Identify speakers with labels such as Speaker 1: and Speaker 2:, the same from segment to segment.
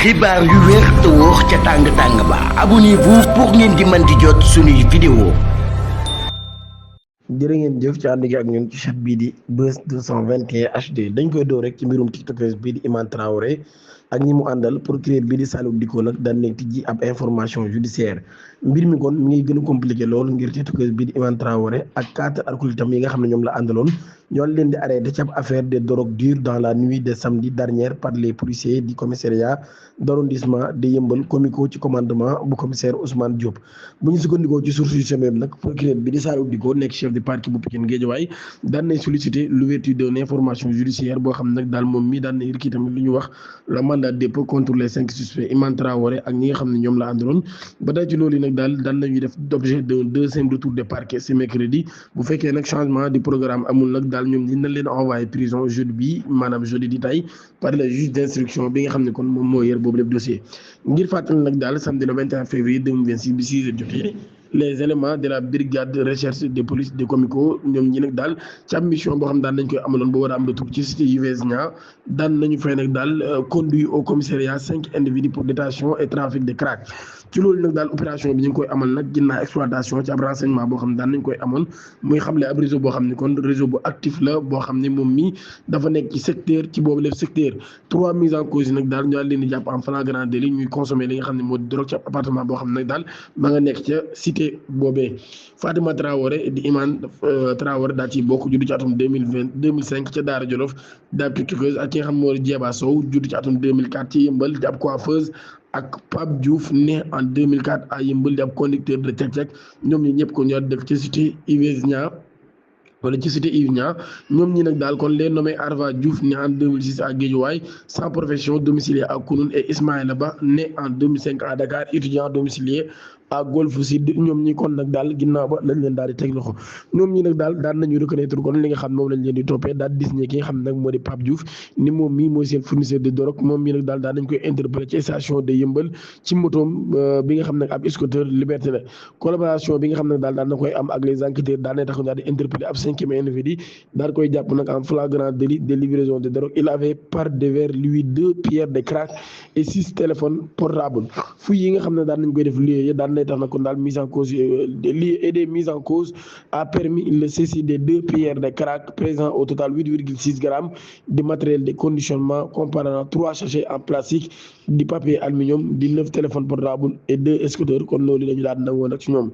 Speaker 1: xibaar yu wér te wóor ca tàng ba abonnez-vous pour ngeen di mën di jot suñuy vidéo.
Speaker 2: jërë ngeen jëf ci ànd gi ak ñun ci chaîne bii di Buzz 221 HD dañ koy door rek ci mbirum tiktokers bii di Imane Traoré ak ñi mu àndal procureur bii di Saliou Dicko nag daan nañ tijji ab information judiciaire mbir mi kon mi ngi gën a compliqué lool ngir tiktokers bii di Imane Traoré ak 4 alcoolitam yi nga xam ne ñoom la àndaloon ñoo leen di arrêté ci ab affaire de drogue dure dans la nuit de samedi dernier par les policiers du commissariat d'arrondissement de Yeumbeul Comico ci commandement bu commissaire Ousmane Diop. bu ñu sukkandikoo ci source yu semaine nag procureur bi di Saliou Dicko nekk chef de parquet bu Pikine Guédiawaye daan nañ sollicité l'ouverture d'une information judiciaire boo xam ne nag daal moom mii daan nañ kii tamit lu ñu wax le mandat de dépôt contre les 5 suspects Imane Traoré ak ñi nga xam ne ñoom la àndaloon ba tey ci loolu yi nag daal daan nañuy def d'objet d'un deuxième retour de parquet ce mercredi bu fekkee nag changement du programme amul nag daal ñoom dinañ leen envoyé prison jeudi bi maanaam jeudi di tey par le juge d'instruction bi nga xam ne kon moom moo yor boobu lépp dossier ngir fàttali nag daal samedi le 21 février 2026 bi 6 heures jotee les éléments de la brigade de recherche de police de Comico ñoom ñi nag daal ci am mission boo xam daan nañ koy amaloon ba war a am retour ci cité UVS Niang daan nañu fay nag daal conduit au commissariat 5 individus pour détention et trafic de crack ci loolu nag daal opération bi ñu ngi koy amal nag ginnaaw exploitation ci ab renseignement boo xam ne daan nañ koy amoon muy xamle ab réseau boo xam ne kon réseau bu actif la boo xam ne moom mii dafa nekk ci secteur ci boobu lépp secteur 3 mises en cause yi nag daal ñu daal leen di jàpp en flagrant délit ñuy consommer li nga xam ne moo di drogue ci ab appartement boo xam ne nag daal ma nga nekk ca cité boobee Fatima Traoré di Imane Traoré daal ci bokk juddu ci atum 2005 ca Daara Jolof daal tiktokeuse ak ki nga xam moo di Jeeba Sow juddu ci atum 2004 ci Yeumbeul di ab coiffeuse ak Pape Diouf né en 2004 à Yeumbeul di ab conducteur de cek-cek ñoom ñi ñëpp ko ñoo dëkk ci cité UVS Niang wala ci cité UVS Niang ñoom ñi nag daal kon les nommé Arva Diouf né en 2006 à Guédiawaye sans profession domicilié à Kounoune et Ismaïla Ba né en 2005 à Dakar étudiant domicilié à Golf Sud ñoom ñi kon nag daal ginnaaw ba lañ leen daal di teg loxo ñoom ñi nag daal daan nañu reconnaître kon li nga xam moom lañ leen di toppee daal di désigné ki nga xam ne nag moo di Pape Diouf ni moom mii mooy seen fournisseur de drogue moom mii nag daal daan nañ koy interpellé ci station de Yeumbeul ci motoom bi nga xam ne ab scooter liberté la collaboration bi nga xam ne daal daan na koy am ak les enquêteurs daan nañ tax daal di interpellé ab 5e individu daal koy jàpp nag en flagrant délit de livraison de drogue il avait par devers lui 2 pierres de crack et 6 téléphones portables fu yi nga xam ne daan nañ koy def lieu daan tax na kon daal mise en cause et des mises en cause a permis le caissier des 2 pierres de crack présent au total 8,6 grammes de matériel de conditionnement comprenant 3 sachets en plastique du papier aluminium di 9 téléphones portables et 2 scooters kon loolu lañu daal na woon ak ci ñoom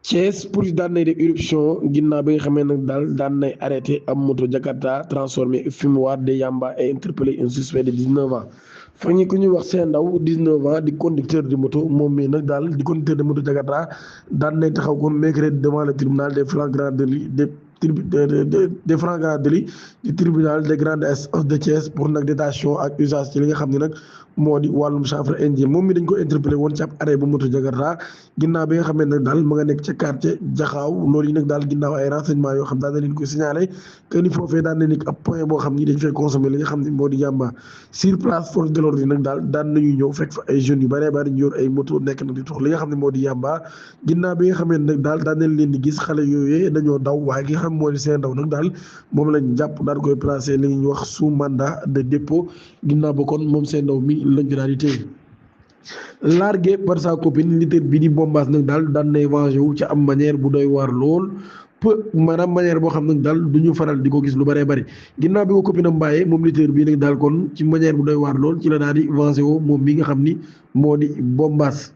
Speaker 2: Thiès police daan nay def éruption ginnaaw bi nga xamee nag daal daan nay arrêté am moto Jakarta transformé fumoir de yamba et interpellé un suspect de 19 ans fa ñu ko ñuy wax seen ndaw 19 ans di conducteur de moto moom mii nag daal di conducteur de moto Jakarta daan nay taxaw kon mercredi devant le tribunal des flagrants délits des flagrants délits du tribunal de grande instance de Thiès pour nag détention ak usage ci li nga xam ne nag moo di wàllum chanvre indien moom mi dañ ko interpellé woon ci ab arrêt bu moto Jakarta ginnaaw bi nga xam ne nag daal ma nga nekk ca quartier Jaxaaw loolu yi nag daal ginnaaw ay renseignements yoo xam daan na leen ko signalé que ni foofee daan na nekk ab point boo xam ni dañ fay consommé li nga xam ne moo di yàmba sur place force de l'ordre yi nag daal daan nañu ñëw fekk fa ay jeunes yu bëree bëri ñu yor ay moto nekk nag di tox li nga xam ne moo di yàmba ginnaaw bi nga xam ne nag daal daan nañ leen di gis xale yooyee dañoo daw waaye ki nga xam moo di seen ndaw nag daal moom lañ jàpp daal koy placé li ñuy wax sous mandat de dépôt ginnaaw ba kon moom seen ndaw mi lañ ko daal di téye largué par sa copine leader bi di Bombaas nag daal daan nay vengé wu ci am manière bu doy waar lool maanaam manière boo xam nag daal du ñu faral di ko gis lu bëree bëri ginnaaw bi ko copine am bàyyee moom leader bii nag daal kon ci manière bu doy waar lool ci la daal di vengé woo moom mi nga xam ni moo di Bombaas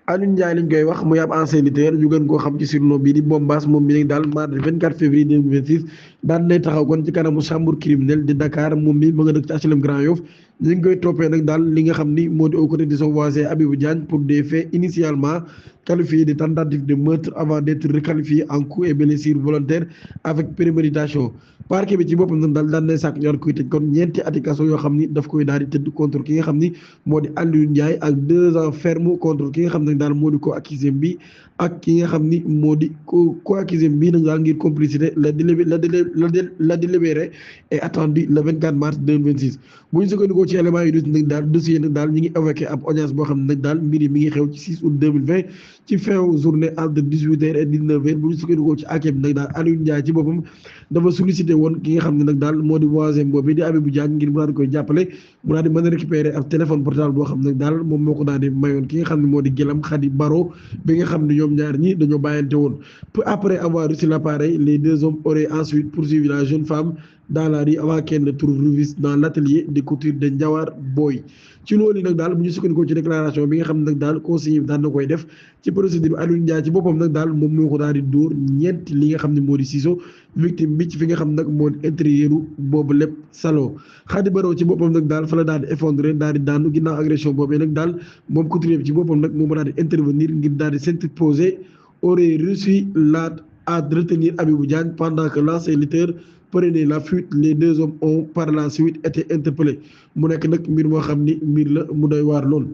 Speaker 2: Alioune Ndiaye lañ koy wax muy ab ancien lutteur ñu gën koo xam ci surnom bii di Bombaas moom mi nag daal mardi 24 février 2026 daan nay taxaw kon ci kanamu chambre criminelle de Dakar moom mi ma nga dëkk ci HLM Grand Yoff ñu ngi koy toppee nag daal li nga xam ni moo di aux côtés de son voisin Habibou Diagne pour des faits initialement qualifiés de tentative de meurtre avant d'être requalifiés en coup et blessure volontaire avec préméditation parquet bi ci boppam nag daal daan nay sàkk ñor koy tëj kon ñeenti ati kaso yoo xam ni daf koy daal di tëdd contre ki nga xam ni moo di Alioune Ndiaye ak 2 ans ferme contre ki nga xam ne daal moo di ko accusé bi ak ki nga xam ni moo di ko accusé bii nag daal ngir complicité la délibéré est attendu le 24 mars 2026 bu ñu sukkandikoo ci éléments yi nag daal dossier nag daal ñi ngi évoqué ab audience boo xam ne nag daal mbir yi mi ngi xew ci 6 août 2020 ci fin journée entre 18h et 19h bu ñu sukkandikoo ci àtte bi nag daal Alioune Ndiaye ci boppam dafa sollicité woon ki nga xam ne nag daal moo di voisin boobu di Habibou Diagne ngir mu daal di koy jàppale mu daal di mën a récupérer ab téléphone portable boo xam ne daal moom moo ko daal di mayoon ki nga xam ne moo di Guélam Khady Baro bi nga xam ne ñoom ñaar ñi dañoo bàyyante woon. Peu après avoir reçu l'appareil, les deux hommes auraient ensuite poursuivi la jeune femme dans la rue avant qu'elle ne trouve refuge dans l'atelier de couture de Ndiawar Boy. ci loolu nag daal bu ñu sukkandikoo ci déclaration bi nga xam ne nag daal conseiller bi daan na koy def ci procédure bi Alioune Ndiaye ci boppam nag daal moom moo ko daal di dóor ñeenti li nga xam ne moo di ciseau victime bi ci fi nga xam nag moo di intérieur boobu lépp salon Khady Baro ci boppam nag daal fa la daal di effondré daal di daanu ginnaaw agression boobee nag daal moom couturier bi ci boppam nag moom daal di intervenir ngir daal di s'interposer aurait réussi à retenir Habibou Diagne pendant que l'ancien lutteur prenait la fuite. Les deux hommes ont par la suite été interpellés mu nekk nag mbir moo xam ni mbir la mu doy waar lool.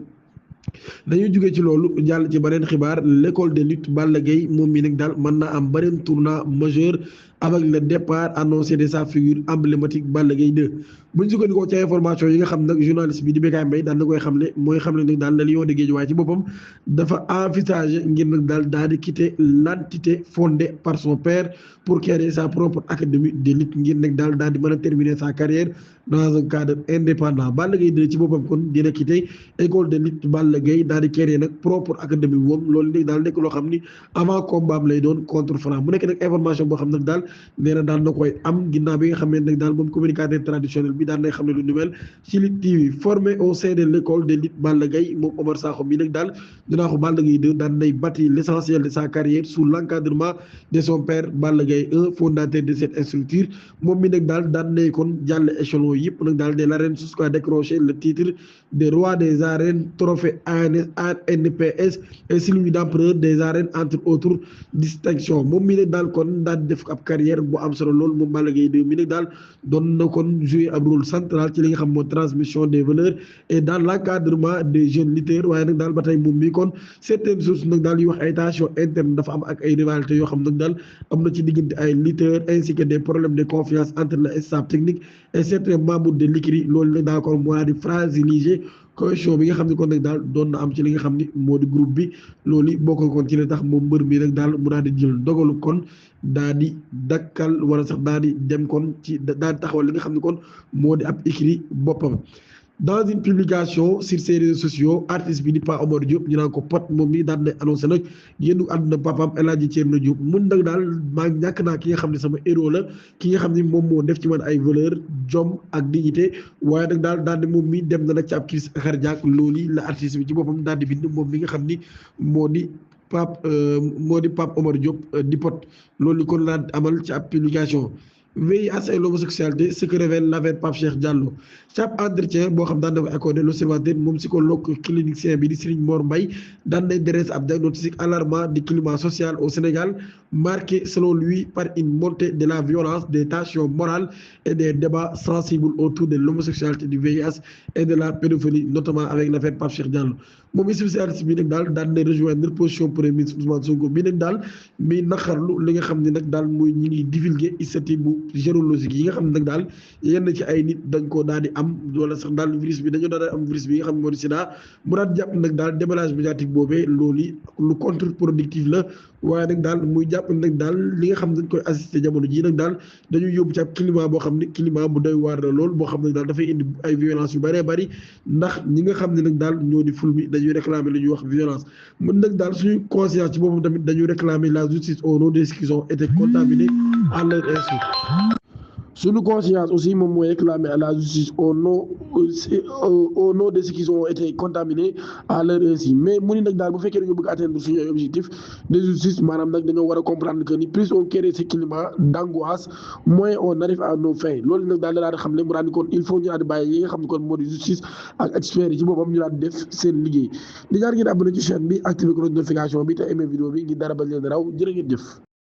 Speaker 2: dañuy jógee ci loolu jàll ci beneen xibaar l'école de lutte Balla Gaye moom mi nag daal mën naa am beneen tournant majeur avec le départ annoncé de sa figure emblématique Balla Gaye 2 bu ñu sukkandikoo ci information yi nga xam nag journaliste bi di Bécaye Mbaye daan na koy xamle mooy xamle nag daal le Lion de Guédiawaye ci boppam dafa envisager ngir nag daal di quitter l'entité fondée par son père pour créer sa propre académie de lutte ngir nag daal di mën a terminer sa carrière dans un cadre indépendant. Balla Gaye 2 ci boppam kon dina quitter école de lutte Balla Gaye daal di créer nag propre académie moom loolu nag daal nekk loo xam ni avant combat lay doon contre Franc mu nekk nag information boo xam nag daal nee na daal na koy am ginnaaw bi nga xam ne nag daal moom communicateur traditionnel bi daal nay xam ne lu nouvelle ci Lutte TV formé au sein de l'école de lutte Balla Gaye moom Omar Sakho mi nag daal dinaa ko Balla Gaye 2 daan nay bâti l'essentiel de sa carrière sous l'encadrement de son père Balla Gaye 1 fondateur de cette structure moom mi nag daal daan nay kon jàll échelon yëpp nag daal de l'arène jusqu'à décrocher le titre de roi des arènes trophée ANPS et celui d'empereur des arènes entre autres distinctions moom mi nag daal kon daal di def ab carrière bu am solo lool moom Balla Gaye 2 mi nag daal doon na kon jouer ab rôle central ci li nga xam moo transmission des valeurs et dans l'encadrement des jeunes lutteurs waaye nag daal ba tey moom mi kon certaines sources nag daal yu wax ay tensions internes dafa am ak ay rivalités yoo xam nag daal am na ci diggante ay lutteurs ainsi que des problèmes de confiance entre le staff technique et certains membres de l'écurie loolu nag daal kon moo di fragiliser cohésion bi nga xam ne kon nag daal doon na am ci li nga xam ni moo di groupe bi loolu bokk kon ci la tax moom mbër mi nag daal mu daal di jël dogalu kon daa di dakkal wala sax daa di dem kon ci daa di taxawal li nga xam ne kon moo di ab écrit boppam. Dans une publication sur ses réseaux sociaux artiste bi di Pa Omar Diop ñu naan ko Pod moom mi daan na annoncé nag génn àdduna papaam El Hadji Thierno Diop mun nag daal maa ñàkk naa ki nga xam ne sama héros la ki nga xam ne moom moo def ci man ay valeur jom ak dignité waaye nag daal di moom mi dem na nag ci ab crise cardiaque loolu la artiste bi ci boppam daal di bind moom mi nga xam ni moo di Pape Omar Diop di Pod loolu kon laa amal ci ab publication. VIH et l'homosexualité ce que révèle l'affaire Pape Cheikh Diallo ci ab entretien boo xam daan na ko accordé l'Observateur moom psychologue clinicien bi di Serigne Mor Mbaye daan nay dresse ab diagnostic alarmant du climat social au Sénégal marqué selon lui par une montée de la violence des tensions morales et des débats sensibles autour de l'homosexualité, du VIH et de la pédophilie notamment avec l'affaire Pape Cheikh Diallo moom spécialiste bi nag daal daan nay rejoindre position premier ministre Ousmane Sonko bi nag daal mi naqarlu li nga xam ne nag daal mooy ñi ngi divulguer initiative bu gérologique yi nga xam ne nag daal yenn ci ay nit dañ koo daal di am wala sax daal virus bi dañoo daal di am virus bi nga xam ne moo di sida mu daal jàpp nag daal déballage médiatique boobee loolu lu contre-productif la waaye nag daal muy jàpp nag daal li nga xam ne dañ koy assister jamono jii nag daal dañuy yóbbu ci ab climat boo xam ne climat bu doy waar la lool boo xam ne daal dafay indi ay violence yu bëree bëri ndax ñi nga xam ne nag daal ñoo di ful bi dañuy réclamer li ñuy wax violence mën nag daal suñu conscience ci boppam tamit dañuy réclamer la justice au nom de ceux qui ont été contaminés à leur insu suñu conscience aussi moom mooy réclamer à la justice au nom de ceux qui ont été contaminés à leur insu mais mu ni nag daal bu fekkee dañoo bëgg atteindre suñu ay objectif de justice maanaam nag dañoo war a comprendre que ni plus on crée ce climat d'angoisse moins on arrive à nos fins loolu nag daal la xam ne mu daal di kon il faut ñu daal di bàyyi yi nga xam ne kon moo di justice ak experts yi ci boppam ñu daal di def seen liggéey di ñaan ngeen abonné ci chaîne bi activer cloche de notification bi te aimé vidéo bi ngir dara bañ leen raw jërë ngeen jëf